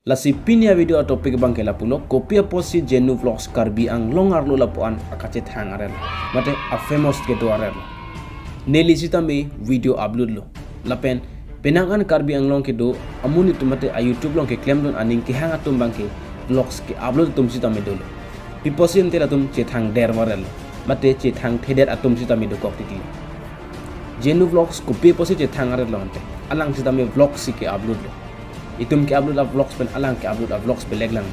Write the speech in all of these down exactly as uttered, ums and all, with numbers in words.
Lasi pini a-video a-topic abangke lapulo, kopi apotsi Jenu Vlogs Karbi Anglong arlo lapu-an akachethang arelo, mate a-famous kedo arelo. Neli sitame video upload lo. Lapen penang an Karbi Anglong kedo amonit atum mate a-YouTube along keklemdun aning kehang atum abangke vlogs ke-upload atum sitame dolo. Pi apotsi ante latum chethang der varelo, mate chethang thedet atum sitame dokok titi. Jenu Vlogs kopi apotsi chethang arelo ante? Alang sitame vlogs si ke-upload lo. Itum ke-upload a-vlogs pen alang ke-upload a-vlogs belek lang.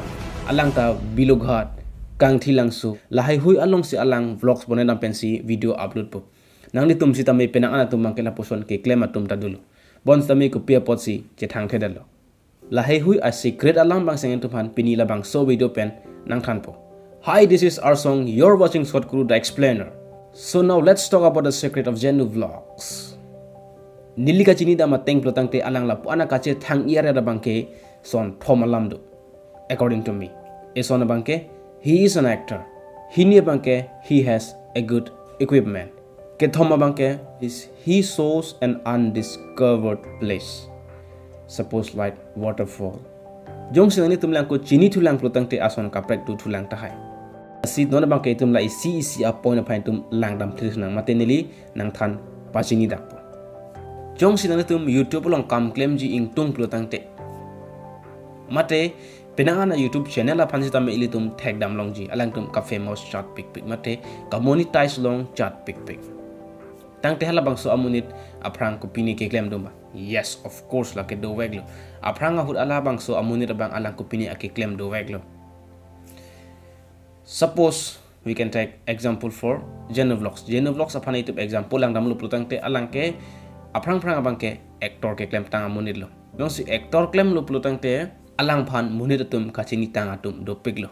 Alang ta Bilughat, Kangthilangso, lahaihui alongsi alang vlogs bonai dam pensi video upload po. Nanglitum sitame penang an atum abangke lapuson keklem atum ta dolo. Bonsitame kopi apotsi chethang thedetlo? Lahaihui a-secret alam abang si nangtumphan pini labangso video pen nangthanpo. Hi, this is Arsong. You're watching Sot Guru the Explainer. So now let's talk about the secret of Jenu Vlogs. Neli kachini dam ateng pulotangte alang lapu-an akachethang-i aret abangke son thom alam do, according to me. Eson abangke, he is an actor. Hini abangke, he has a good equipment. Kethom abangke is he shows an undiscovered place, suppose like waterfall. Jongsi nanglitum lang ko chinithulang pulotangte ason kaprek dothulang tahai. Lasi non abangke itum la isi isi a-point aphan itum langdam thrisnang, mate neli nangthan pachini dakpo. Jongsi nanglitum YouTube along kam klemji ingtung pulotangte, mate penang an a-YouTube channel aphan sitame ilitum thekdam longji, alangtum ka-famous chatpikpik, mate ka-monetize long chatpikpik. Tangte halabangso amonit aphrang kopine keklemdun ba? Yes, of course, lake doveklo. Aphrang ahut halabangso amonit abang alang kopine akeklem doveklo. Suppose we can take example for Jenu Vlogs. Jenu Vlogs aphan itum example langdamlo pulotangte alangke aphrang phrang abangke actor keklemtang amonit lo. Jongsi actor klemlo pulotangte alangphan monit atum kachinitang atum dopiklo.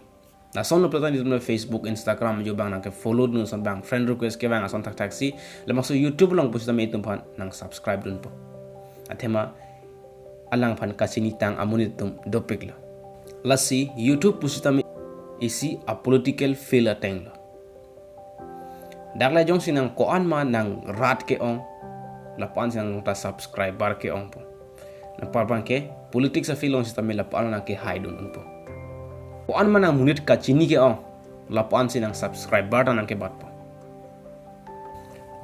Lasonlo pulotangte itum Facebook, Instagram, jo abang nangke-follow dun ason abang, friend request kevang ason thakthaksi, labangso YouTube along pusitame itumphan nang-subscribe dunpo. Athema alangphan kachinitang amonit atum dopiklo. Lasi YouTube pusitame isi a-political field atenglo. Dak le jongsi nang ko-an ma nang rat ke-ong, lapu-an si nang ta subscriber ke-ongpo. Nang par abangke politics a-field along sitame lapu-an nangkehaidun unpo. Ko-an ma nang monit kachini ke-ong, lapu-an si nang subscriber ta nangkebatpo.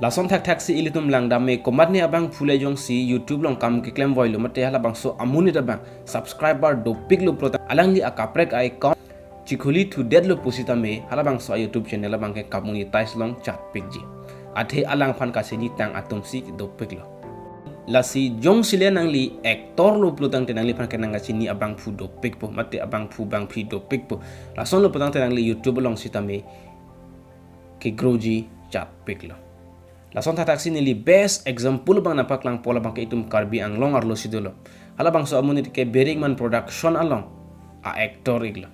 Lason thakthaksi ilitum langdam me, komatne abangphu le jongsi YouTube along kam keklem voilo mate halabangso amonit abang subscriber dopiklo pulotang alangli akaprek a-account chikhuli thudetlo pusitame halabangso a-YouTube channel abangke ka-monetize long chatpikji. Athe alangphan kachinitang atumsi dopiklo. Lasi jongsi le nangli actor lo pulotangte nangliphan ke nang kachini abangphu dopikpo, mate abangphu bangphi dopikpo. Lasonlo pulotangte nangli YouTube along sitame ke-growji chatpiklo. Lason thakthaksi neli best example abang nangpaklangpo, labangke itum Karbi Anglong arlo si dolo. Halabangso amonit ke Berik Man Production along a-actor iklo.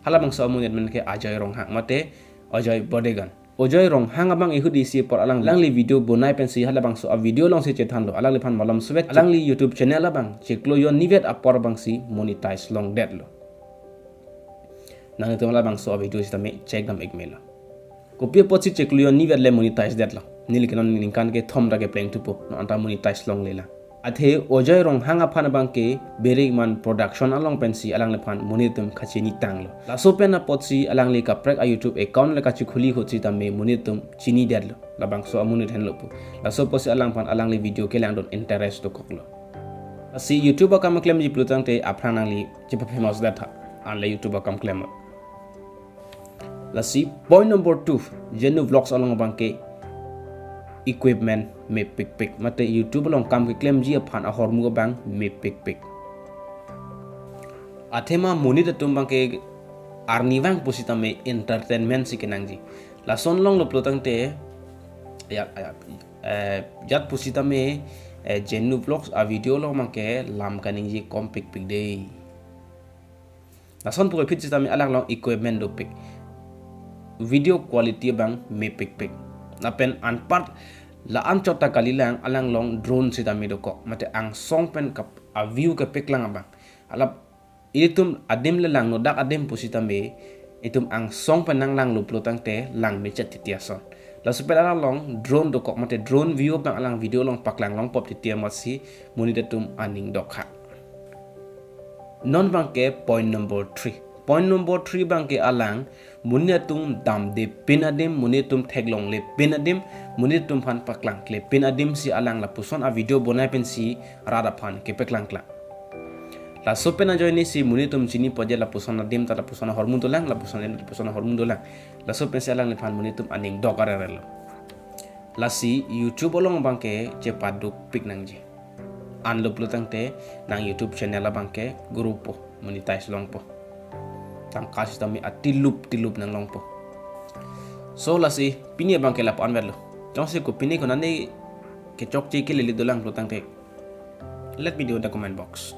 Halabangso amonit amen ke Ajoy Ronghang mate Ajoy Bodegan. Ajoy Ronghang abang ihut isi apor alang, alangli video bonai pensi halabangso a-video alongsi chethanlo, alangliphan malom sovek alangli YouTube channel abang chiklo jon nivet apor abangsi monetize longdetlo. Nanglitum labangso a-video sitame check dam-ik melo. Kopi apotsi chiklo jon nivet le monetize detlo? Neli ke non ningkan kethom ta kepleng thupo, non anta monetize longlelang. Athe Ajoy Ronghang aphan abangke Berik Man Production along pensi alangliphan monit atum kachinitanglo. Laso pen apotsi alangli kaprek a-YouTube account le kachikhuli ahut sitame monit atum chinidetlo, labangso amonit henlo pu. Laso apotsi alangphan alangli video kelangdun interest dokoklo. Lasi YouTube akam keklemji pulotangte aphrang nangli chepa-famous detha, anle YouTube akam klemlo. Lasi point number two, Jenu Vlogs along abangke equipment mepikpik, mate YouTube along kam keklemji aphan ahormu abang mepikpik. Athema monit atum abangke arnivang pusitame entertainment si kenangji. Lason longlo pulotangte, ya, ya, eh, jat pusitame, eh, Jenu Vlogs a-video along abangke lam kaningje kompikpik dei. Lason puke phit sitame alanglong equipment dopik. Video quality abang mepikpik. Lapen anpar la-anchot ta kalilang, alanglong drone sitame dokok. Mate angsong pen kap-, a-view kepiklang abang. Alap ilitum adim le langno, dak adim pusitame itum angsong pen nanglanglo pulotangte langmechet titi ason. Laso pen alanglong drone dokok mate drone view abang alang video along paklang longpop titi amatsi monit atum aning dokhak. Non abangke point number three. Point number three abangke alang monit atum damde pin adim, monit atum theklongle pin adim, monit atum aphan paklangkle pin adim si alang lapuson a-video bonai pensi rat aphan kepaklangklang. Laso pen ajoine si monit atum chinipo je lapuson adim ta lapuson ahormu dolang, lapuson adim lapuson ahormu dolang. Laso pensi alangliphan monit atum aning dok arerelo. Lasi YouTube along abangke chepadukpik nangji. Anlo pulotangte nang YouTube channel abangke grow po, monetize longpo. Tangka sitame atilup tilup nanglongpo. So lasi pini abangke lapu-an vetlo. Jongsi kopine konane kechokche kelele dolang pulotangte, let me know in the comment box.